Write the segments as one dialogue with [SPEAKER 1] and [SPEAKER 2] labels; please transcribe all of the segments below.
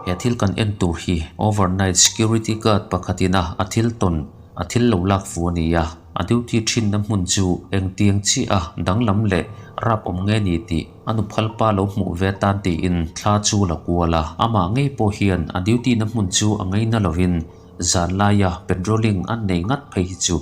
[SPEAKER 1] He thil kan en tur hi overnight security guard pakhatin a a thil tawn a thil lo lak fu a ni a. A duty thinna hmun chu engtiang chiah a danglam leh rap awm nge ni tih a nu phalpa lo hmuh ve atan tiin thla chu la kual a. Amah ngei pawh hian a duty na hmun chu a ngaina lovin zan laia patrolling an nei ngat phei hi chu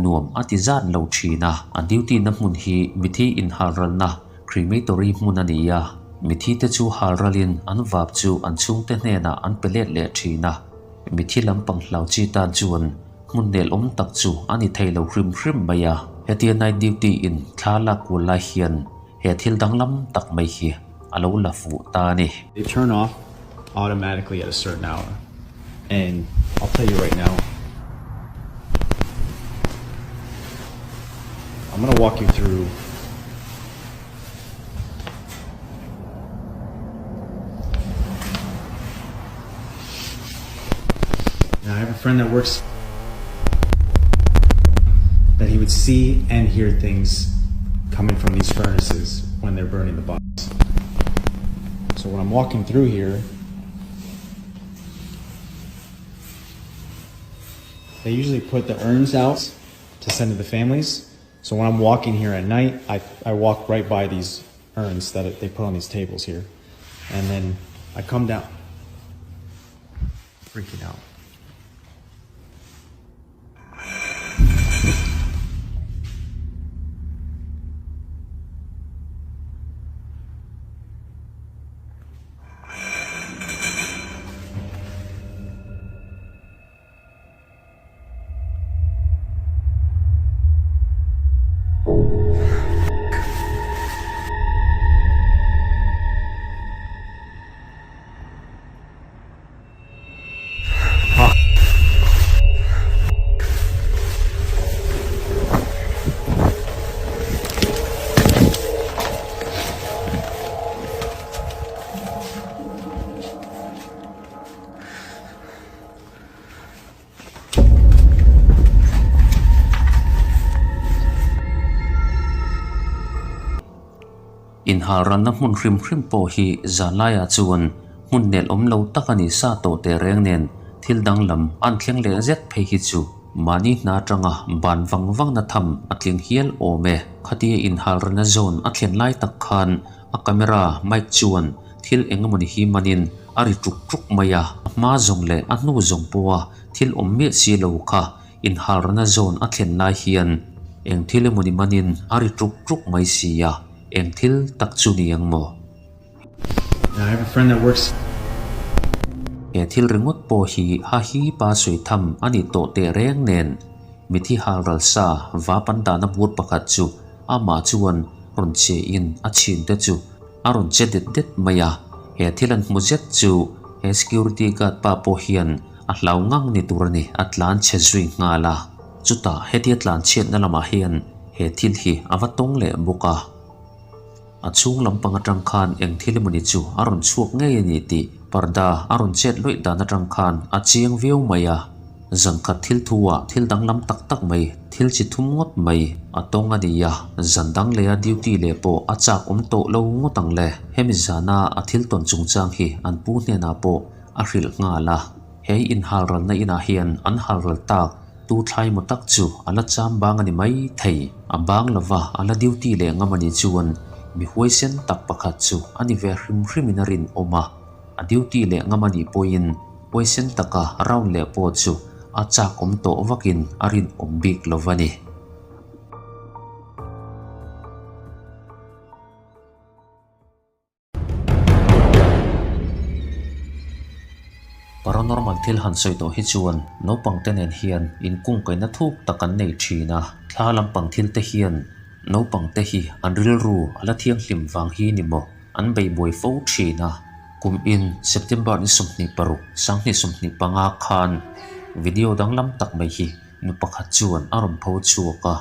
[SPEAKER 1] nuam a ti zat lo thin a. A duty na hmun hi mithi inhalralna crematory hmun a ni a, mithi te chu halralin an vap chu an chhungte hnenah an pe let leh thin a. Mithi lampang hlau chi tan chuan hmun nel awm tak chu a ni thei lo hrim hrim mai a. Hetia night duty in thla lak kual lai hian he thil danglam tak mai hi a lo la fuh ta a ni.
[SPEAKER 2] They turn off automatically at a certain hour and I'll tell you right now I'm gonna walk you through Now I have a friend that works that he would see and hear things coming from these furnaces when they're burning the bodies. So when I'm walking through here, they usually put the urns out to send to the families. So when I'm walking here at night, I, I walk right by these urns that they put on these tables here. And then I come down, freaking out.
[SPEAKER 1] Inhalranna hmun hrim hrim pawh hi zanlaiah chuan hmun nelh awm lo tak a ni sa tawh teh reng nen thil danglam an thleng leh zet phei hi chu mahni hna atanga ban vang vangna tham a tling hial awm e. Khatia inhalranna zawn a thlen lai tak khan a camera mic chuan thil eng emawni hi manin a ri ṭuk ṭuk mai a, a hma zawng leh a hnu zawng pawha thil awm miah si lo kha inhalrana zawn a thlen lai hian eng thil emawni manin a ri ṭuk ṭuk mai si a, eng thil tak chu ni ang maw?
[SPEAKER 2] I have a friend that works.
[SPEAKER 1] He thil ringawt pawh hi ha hi pa sawi tham a ni tawh teh reng nen mithi halral sa va pan dahna bur pakhat chu amah chuan rawn che in a chhin te chu a rawn che det det mai a, he thil an hmu zet chu he security guard pa pawh hian a hlau ngang ni tur a ni, a tlan chhe zui nghal a. Chutah hetia tlan chhiatna lamah hian he thil hi a va tawng leh bawk a. A chhung lampang atang khan eng thil emawni chu a rawn chhuak ngei a ni tih parda a rawn chet luih dan atang khan a chiang viau mai a. Zan khat thil thu ah thil danglam tak tak mai, thil chi thum ngawt mai a tawng a ni a, zan dang leh a duty leh pawh a chak awm tawh lo ngawt ang le. Hemi zana a thil tawn chungchang hi an pu hnenah pawh a hrilh nghal a. He inhalralna inah hian an halral tak tu thlai maw tak chu a la cham bang a ni mai thei. A bang lova a la duty leh ngam a nih chuan mi huaisen tak pakhat chu a ni ve hrim hrimin a rinawm a. A duty leh ngam a nih pawhin huaisen taka round leh pawh chu a chak awm tawh vakin a rinawm bik lo va ni. Paranormal thil han sawi tawh hi chuan naupang te nen hian inkungkaihna thuk tak an nei thin a, thla lampang thil te hian naupang te hi an rilru a la thianghlim vang hi ni maw an beibuai fo thin a. Kum in September ni 26, 2025 khan video danglam tak mai hi nu pakhat chuan a rawn pho chhuak a,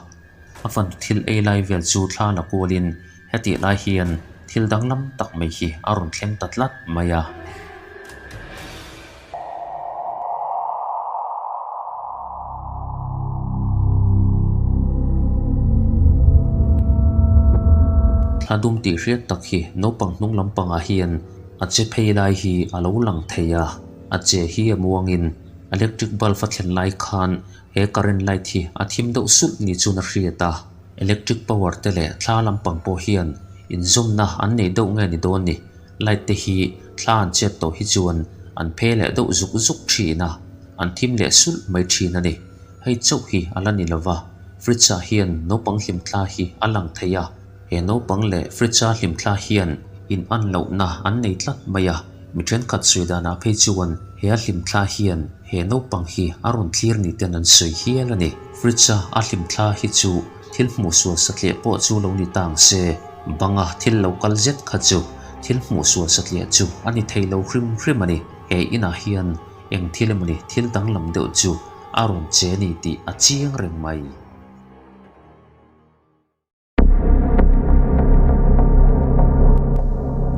[SPEAKER 1] a fanu thil ei lai vel chu thla la kualin Hetih lai hian thil danglam tak mai hi a rawn thleng ta tlat mai a. Thla dum tih hriat tak hi naupang hnung lampangah hian. a che phei lai hi a lo lang thei a, a che hi a muangin electric bulb a thlen lai khan he current light hi a thim deuh sulh ni chuan a hriat a, electric power te leh thla lampang pawh hian inzawmna an nei deuh nge ni dawn ni, light te hi thla an chet tawh hi chuan an phe leh deuh zuk zuk thin a, an thim leh sulh mai thin a ni. Hei chauh hi a la ni lova, fridge ah hian naupang hlimthla hi a lang thei a, he naupang leh fridge a hlimthla hian in an lohna an nei tlat mai a, mi thenkhat sawi danah phei chuan he a hlimthla hian he naupang hi a rawn thlir ni ten an sawi hial a ni. Fridge a a hlimthla hi chu thil hmuh sual satliah pawh chu lo ni ta ang se, banga thil lo kal zet kha chu thil hmuh sual satliah chu a ni thei lo hrim hrim a ni. He inah hian Eng thil emawni thil danglam deuh chu a rawn che a ni tih a chiang reng mai.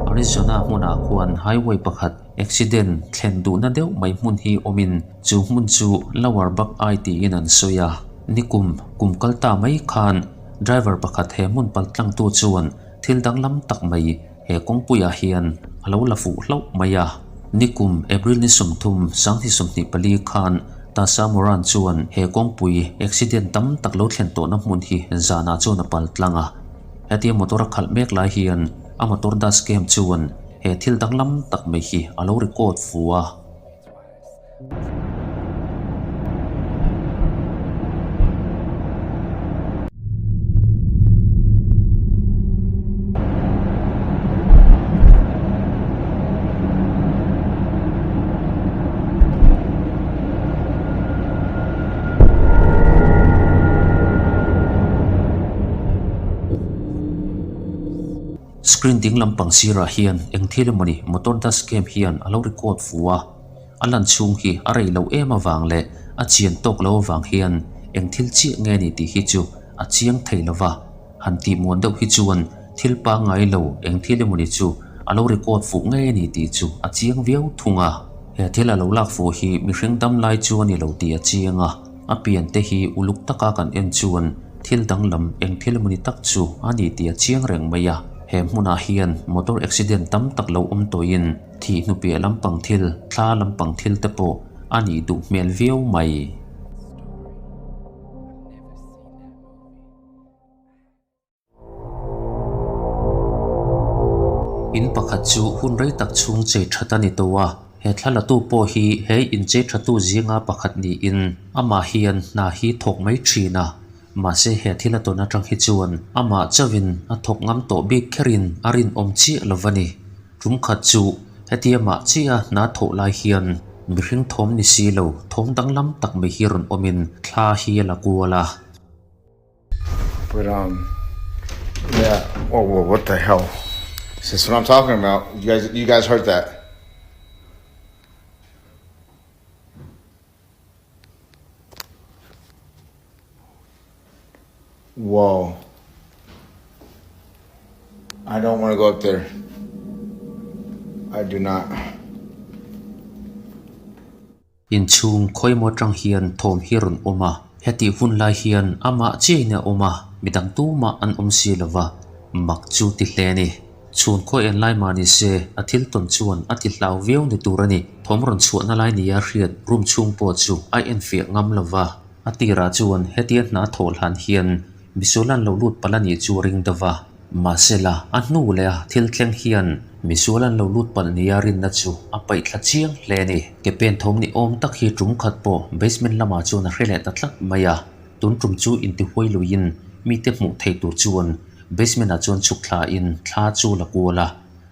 [SPEAKER 1] Arizona hmunah khuan highway pakhat accident thlen duhna deuh mai hmun hi awmin chu hmun chu Lower Buckeye tiin an sawi a. Nikum kum kal ta mai khan driver pakhat he hmun paltlangtu chuan thil danglam tak mai He kawngpuiah hian a lo la fuh hlauh mai a. Nikum April ni 30, 2024 khan Tasa Moran chuan he kawngpui accident tam tak lo thlen tawhna hmun hi zanah chuan a pal tlang a. Hetia motor a khalh mek lai hian a motor dash cam chuan he thil danglam tak mai hi a lo record fu a. Screen ding lampang sirah hian eng thil emawni motor dash cam hian a lo record fu a. A lan chhung hi a rei loh em avang leh a chian tawk lo avang hian eng thil chiah nge ni tih hi chu a chiang thei lo va, han tih muan deuh hi chuan thil pangngai lo eng thil emawni chu a lo record fuh ngei a ni tih chu a chiang viau thung a. He thil a lo lak fuh hi mihring dam lai chu a ni lo tih a chiang a, a pian te hi uluk taka kan en chuan thil danglam eng thil emawni tak chu a ni tih a chiang reng mai a. He hmunah hian motor accident tam tak lo awm tawhin, Thih hnupiah lampang thil, thla lampang thil te pawh a nih duh hmel viau mai. In pakhat chu hun rei tak chhung chei that a ni tawh a, he thla latu pawh hi he inchei thatu zinga pakhat niin amah hian hna hi thawk mai thin a. Mahse he thil a tawn atang hi chuan amah chauhin a thawk ngam tawh bik kherin a rinawm chiah lo va ni. Tum khat chu hetia mah chiah hna thawh lai hian mihring thawm ni si lo thawm danglam tak mai hi rawn awmin thla hi a la kual a.
[SPEAKER 3] But um yeah whoa whoa what the hell this is what I'm talking about you guys you guys heard that. Whoa. I don't want to go up there. I do not.
[SPEAKER 1] Inchhung khawimaw atang hian thawm hi rawn awm a, hetih hun lai hian amah chiahin a awm a, midang tumah an awm si lova, mak chu ti hle a ni. Chhun khaw en lai mah ni se, a thil tawn chuan a ti hlau viau ni tur a ni. Thawm rawn chhuahna lai nia hriat room chhung pawh chu a enfiah ngam lo va. A tirah chuan hetia hna thawh hlan hian misual an lo lut palh a nih chu a ring deuh va. Mahsela, a hnu leh a thil thleng hian misual an lo lut palh nia rinna chu a paih thla chiang hle a ni. Ke pen thawm ni awm tak hi tum khat pawh basement lamah chuan a hre leh ta tlat mai a. Tun tum chu intihuai luiin mite hmuh theih tur chuan Basement ah chuan chhuk thla in thla chu la kual a,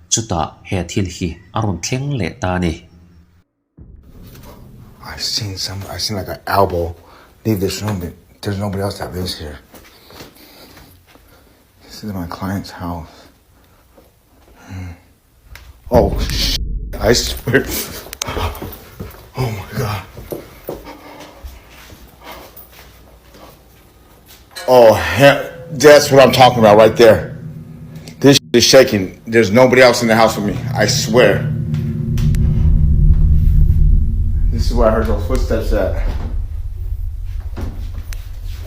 [SPEAKER 1] chutah he thil hi a rawn thleng leh ta a ni.
[SPEAKER 3] I've seen some, I've seen like an elbow leave this room but there's nobody else that lives here. This is my client's house. Hmm. Oh, sh I swear. Oh my God. Oh, hell, that's what I'm talking about right there. This is shaking. There's nobody else in the house with me. I swear. This is where I heard those footsteps at.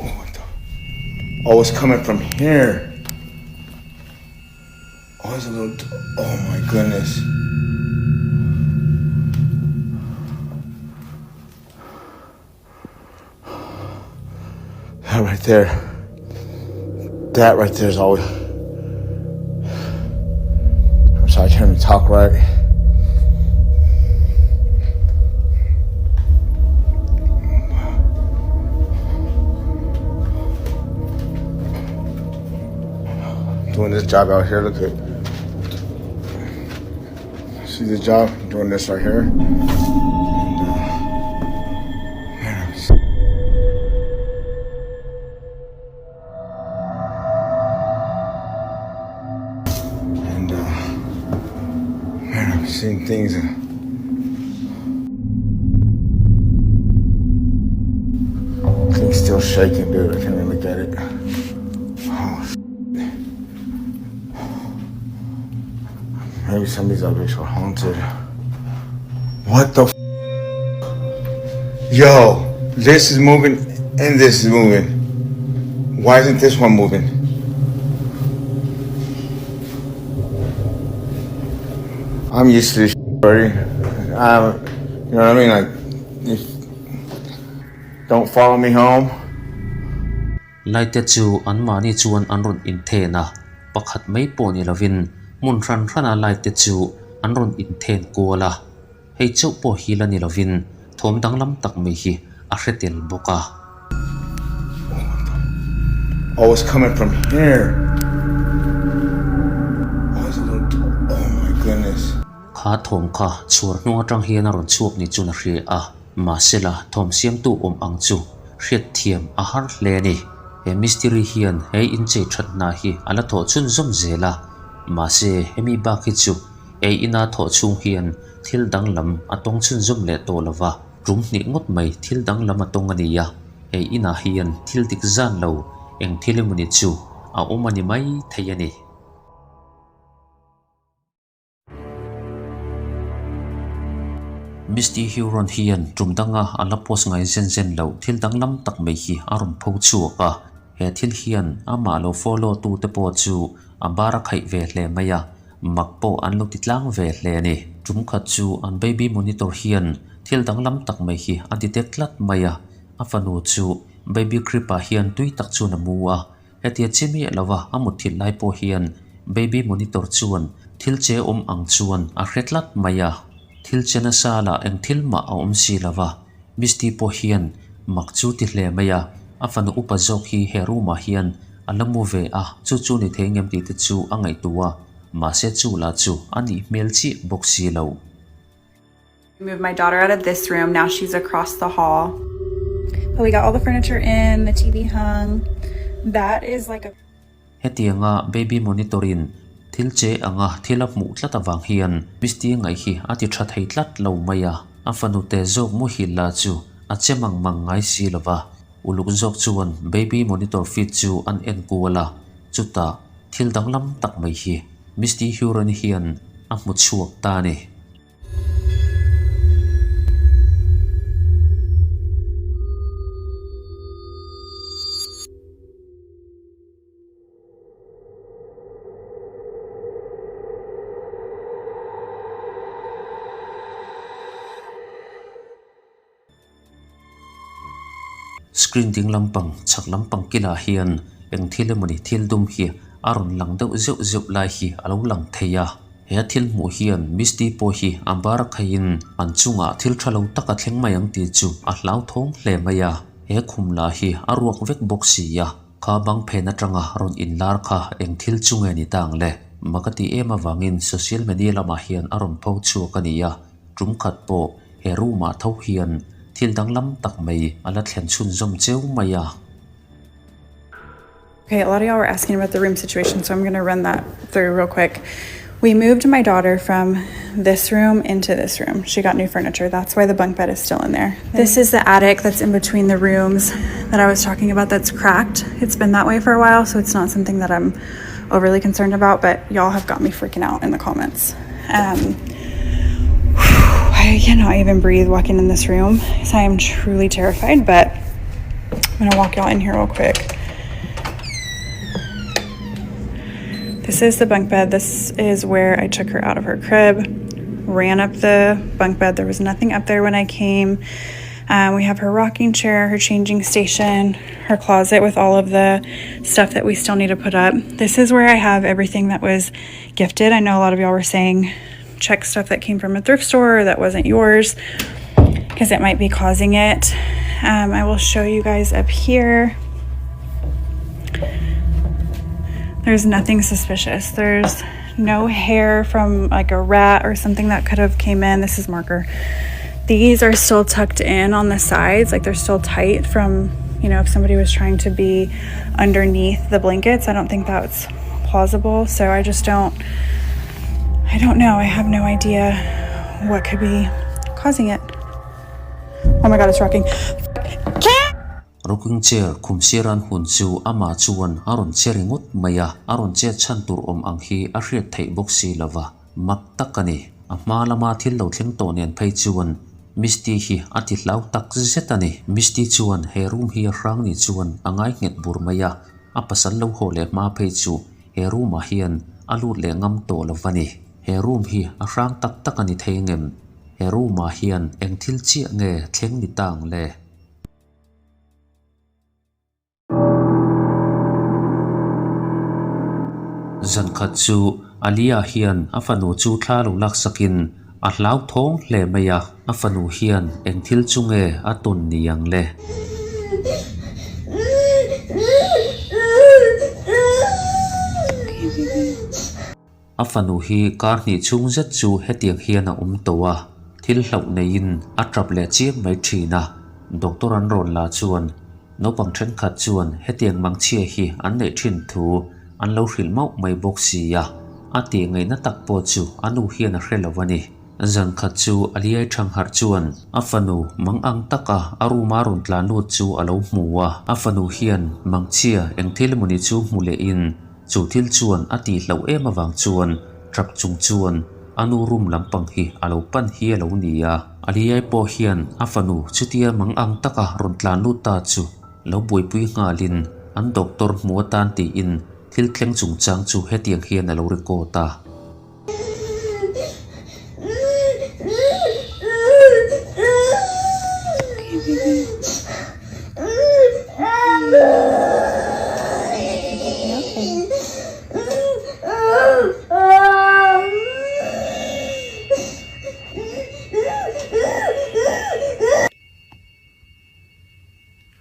[SPEAKER 3] Oh, what the? Oh, it's coming from here. Oh, there's a little. Oh my goodness. right there. That right there is always. I'm sorry, I can't even talk right. Doing this job out here, look at See the job? Doing this right here. And, uh, man, And uh, man, I've seen things. Thing's still shaking, dude. I can't even look at it. Oh, Maybe some of these objects are haunted. What the Yo, this is moving and this is moving. Why isn't this one moving? I'm used to this already. I'm, you know what I mean? Like, if, don't follow me home.
[SPEAKER 1] Laite chu anmahni chuan an rawn inthen a, pakhat mai pawh ni lovin hmun hran hrana laite chu an rawn inthen kual a, hei chauh pawh hi la ni lovin thawm danglam tak mai hi a hre tel bawk a.
[SPEAKER 3] Oh it's coming from here oh it's a little oh my goodness.
[SPEAKER 1] Kha thawm kha chhuar hnung atang hian a rawn chhuak ni chuan a hria a, mahsela thawm siamtu awm ang chu hriatthiam a har hle a ni. He mistiri hian he inchei that hna hi a la thawh chhunzawm zel a, mahse hemi bak hi chu ei ina thawh chhung hian thil danglam a tawng chhunzawm leh tawh lo va, tum hnih ngawt mai thil danglam a tawng a ni a, ei inah hian thil dik zan lo eng thil emawni chu a awm a ni mai thei a ni. Misty Huron hian tum danga a la post ngai zen zen loh thil danglam tak mai hi a rawn pho chhuak a, he thil hian amah lo follow tu te pawh chu a bar a khaih ve hle mai a, mak pawh an lo ti tlang ve hle a ni. Tum khat chu an baby monitor hian thil danglam tak mai hi a detect tlat mai a, a fanu chu baby crib ah hian tui tak chuan a mu a, Hetia che miah lova a mutthilh lai pawh hian baby monitor chuan thil che awm ang chuan a hre tlat mai a, thil che nasa lah eng thil mah a awm si lova, Misty pawh hian mak chu ti hle mai a, a fanu upa zawk hi he room ah hian a la mu ve a, chu chu ni thei ngem tih te chu a ngaihtuah a, mahse chu lah chu a nih hmel chiah bawk si lo.
[SPEAKER 4] Moved my daughter out of this room, now she's across the hall. But we got all the furniture in, the TV hung. That is like a.
[SPEAKER 1] Hetianga baby monitor in thil che anga thil a hmuh tlat avang hian Misty ngaih hi a ti tha thei tlat lo mai a, a fanu te zawk muhil la chu a che mang mang ngai si lo va, uluk zawk chuan baby monitor feed chu an en kual a, chutah thil danglam tak mai hi Misty Huron hian a hmu chhuak ta a ni. Screen ding lampang chhak lampang kilah hian eng thil emawni thil dum hi a rawn lang deuh zeuh zeuh lai hi a lo lang thei a. He a thil hmuh hian Misty pawh hi a bar a khaihin an chungah thil tha lo tak a thleng mai ang tih chu a hlauthawng hle mai a. He khum lah hi a ruak vek bawk si a, kha bang phen atanga rawn inlar kha eng thil chu nge ni ta ang le? Mak a tih em avangin social media lamah hian a rawn pho chhuak a ni a. Tum khat pawh he room ah tho hian thil danglam tak mai a la thlen chhunzawm cheu mai a.
[SPEAKER 4] Okay, a lot of y'all were asking about the room situation, so I'm gonna run that through real quick. We moved my daughter from this room into this room. She got new furniture. That's why the bunk bed is still in there. This is the attic that's in between the rooms that I was talking about that's cracked. It's been that way for a while, so it's not something that I'm overly concerned about, but y'all have got me freaking out in the comments. Um, I cannot even breathe walking in this room, so I am truly terrified, but I'm gonna walk y'all in here real quick. This is the bunk bed. This is where I took her out of her crib, ran up the bunk bed. There was nothing up there when I came. Um, we have her rocking chair, her changing station, her closet with all of the stuff that we still need to put up. This is where I have everything that was gifted. I know a lot of y'all were saying check stuff that came from a thrift store that wasn't yours because it might be causing it. Um, I will show you guys up here. There's nothing suspicious. There's no hair from like a rat or something that could have came in. This is marker. These are still tucked in on the sides, like they're still tight from, you know, if somebody was trying to be underneath the blankets. I don't think that's plausible. So I just don't I don't know. I have no idea what could be causing it. Oh my god, it's rocking.
[SPEAKER 1] Rocking chair khum siran hun chu amah chuan a rawn che ringawt mai a, a rawn chet chhan tur awm ang hi a hriat theih bawk si lova, mak tak a ni. A hma lama thil lo thleng tawh nen phei chuan Misty hi a ti hlau tak zet a ni. Misty chuan he room hi a hrang ni chuan a ngai nghet bur mai a, a pasal lo haw leh hma phei chu he room ah hian a lut leh ngam tawh lo va ni. He room hi a hrang tak tak a ni thei ngem? He room ah hian eng thil chiah nge thleng ni ta ang le? Zan khat chu Alia hian a fanu chu thla lo laksakin a hlauthawng hle mai a, a fanu hian eng thil chu nge a tawn ni ang le? A fanu hi kar hnih chhung zet chu hetiang hian a awm tawh a, thil hlauh neiin a tap leh chiam mai thin a. Doctor an rawn la chuan naupang thenkhat chuan hetiang mangchhia hi an neih thin thu an lo hrilh mauh mai bawk si a, a tih ngaihna tak pawh chu a nu hian a hre lo a ni. Zan khat chu a liai thang harh chuan a fanu mang ang taka a room a rawn tlan lut chu a lo hmu a, a fanu hian mangchhia eng thil emawni chu hmu lehin Chu thil chuan a tih hlauh em avang chuan trap chung chuan a nu room lampang hi a lo pan hi a lo ni a. Aliai pawh hian a fanu chutia mang ang taka rawn tlan lut ta chu lo buaipui nghalin an doctor hmu atan tiin thil thleng chungchang chu hetiang hian a lo record a.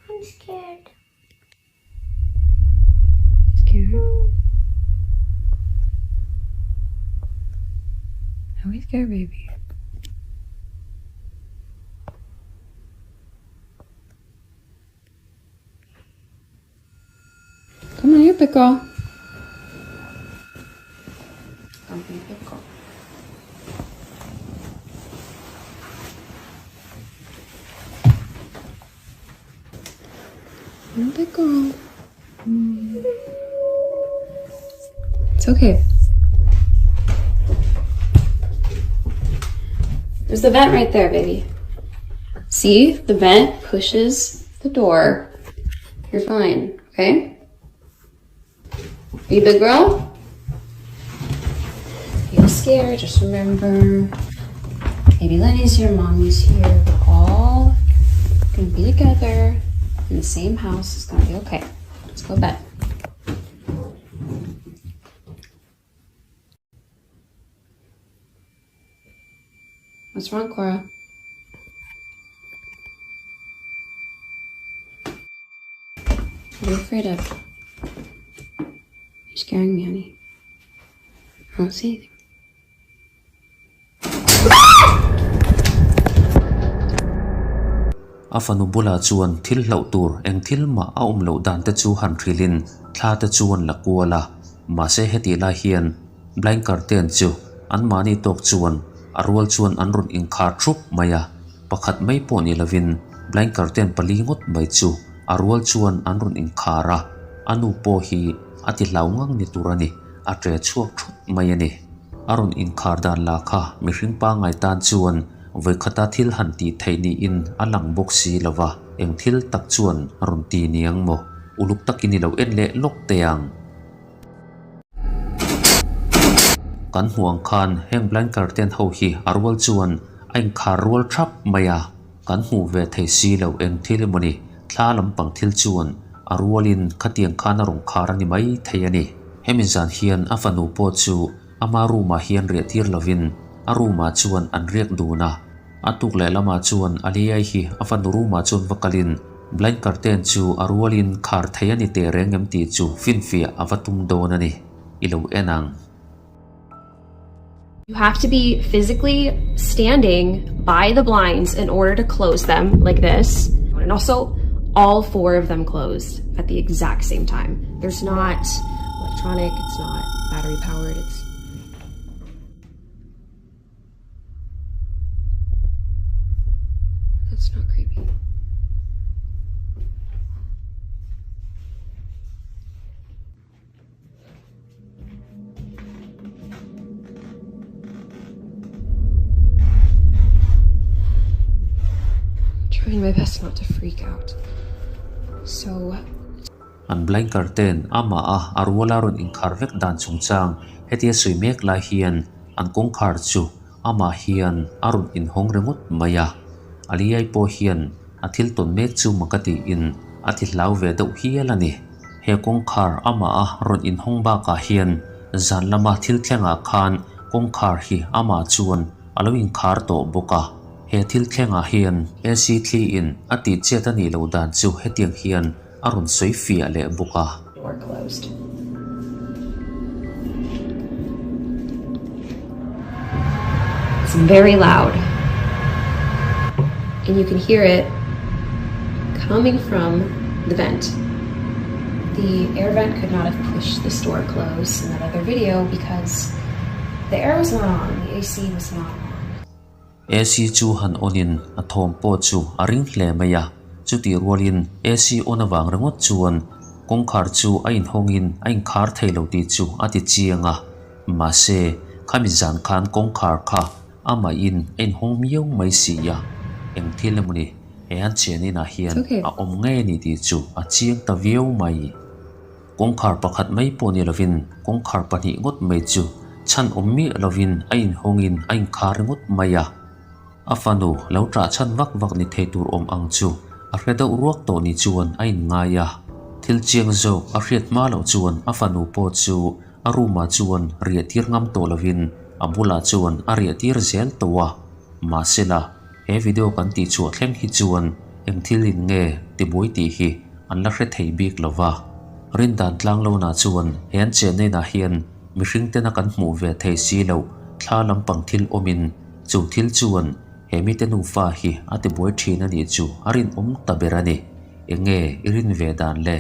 [SPEAKER 5] I'm scared. Scared? Are we scared, baby? Come on here, pickle. Come here, pickle. You're a big girl. Mm. It's okay. There's the vent right there, baby. See? The vent pushes the door. You're fine, okay? Are you a big girl? If you're scared, just remember baby Lenny's here, mommy's here. We're all gonna be together in the same house. It's gonna be okay. Let's go to bed. What's wrong, Cora? What are you afraid of? You're scaring me, honey. I don't see anything.
[SPEAKER 1] A fanu bulah chuan thil hlauh tur eng thil mah a awm loh dan te chu han hrilhin thla te chu an la kual a, mahse hetih lai hian blind curtain chu anmahni tawk chuan a rual chuan an rawn inkhar thup mai a. Pakhat mai pawh ni lovin blind curtain pali ngawt mai chu a rual chuan an rawn inkhar a, a nu pawh hi a ti hlau ngang ni tur a ni, a ṭe chhuak thut mai a ni. A rawn inkhar dan lah kha mihring pangngai tan chuan vawikhata thil han tih theih niin a lang bawk si lo va, eng thil tak chuan a rawn ti niang maw? Uluk takin i lo en leh lawk teh ang. Kan hmuh ang khan heng blind curtain ho hi a rual chuan a inkhar rual thap mai a. Kan hmuh ve thei si lo eng thil emaw ni, thla lampang thil chuan a rualin khatiang khan a rawn khar a ni mai thei a ni. Hemi zan hian a fanu pawh chu ama room ah hian riah tir lovin a room ah chuan an riak dun a. A tuk leh lamah chuan Aliai hi a fanu room ah chuan va kalin blind curtain chu a rualin khar thei a ni teh reng em tih chu finfiah a va tum dawn a ni. I lo en ang.
[SPEAKER 6] You have to be physically standing by the blinds in order to close them like this. And also all four of them closed at the exact same time. There's not electronic, it's not battery powered, it's That's not creepy. Trying my best not to freak out. So
[SPEAKER 1] An blind curtain amah a a ruala rawn inkhar vek dan chungchang hetia sawi mek lai hian an kawngkhar chu amah hian a rawn inhawng ringawt mai a. Aliai pawh hian A thil tawn mek chu mak a tiin a ti hlau ve deuh hial a ni. He kawngkhar amah a rawn inhawng bakah hian zan lama thil thlengah khan kawngkhar hi amah chuan a lo inkhar tawh bawk a. He thil thlengah hian AC thli in a tih chet a nih loh dan chu hetiang hian a rawn sawi fiah leh bawk a.
[SPEAKER 6] Door closed. It's very loud. And you can hear it coming from the vent. The air vent could not have pushed this door closed in that other video because the air was not on, the AC was not on.
[SPEAKER 1] AC chu han on in a thawm pawh chu a ring hle mai a, chutih rualin AC on avang ringawt chuan kawngkhar chu a inhawng in a inkhar thei lo tih chu a ti chiang a, mahse khami zan khan kawngkhar kha amah in a inhawng miau mai si a, eng thil emaw ni he an chen inah hian a awm ngei a ni tih chu a chiang ta viau mai. Kawngkhar pakhat mai pawh ni lovin kawngkhar pahnih ngawt mai chu chhan awm miah lovin a inhawngin a inkhar ringawt mai a. A fanu lo ṭah chhan vak vak ni thei tur awm ang chu a hre deuh ruak tawh ni chuan a inngai a. Thil chiang zawk a hriat hma loh chuan a fanu pawh chu a room ah chuan riah tir ngam tawh lovin a bulah chuan a riah tir zel tawh a. Mahsela, he video kan tih chhuah thleng hi chuan eng thil in nge tibuai tih hi an la hre thei bik lo va. Rindan Tlanglona chuan he an chenna inah hian mihring tena kan hmuh ve thei si loh thla lampang thil awmin chu thil chuan he mite nufa hi a tibuai thin a nih chu a rinawm ta ber a ni. Eng nge i rin ve dan le?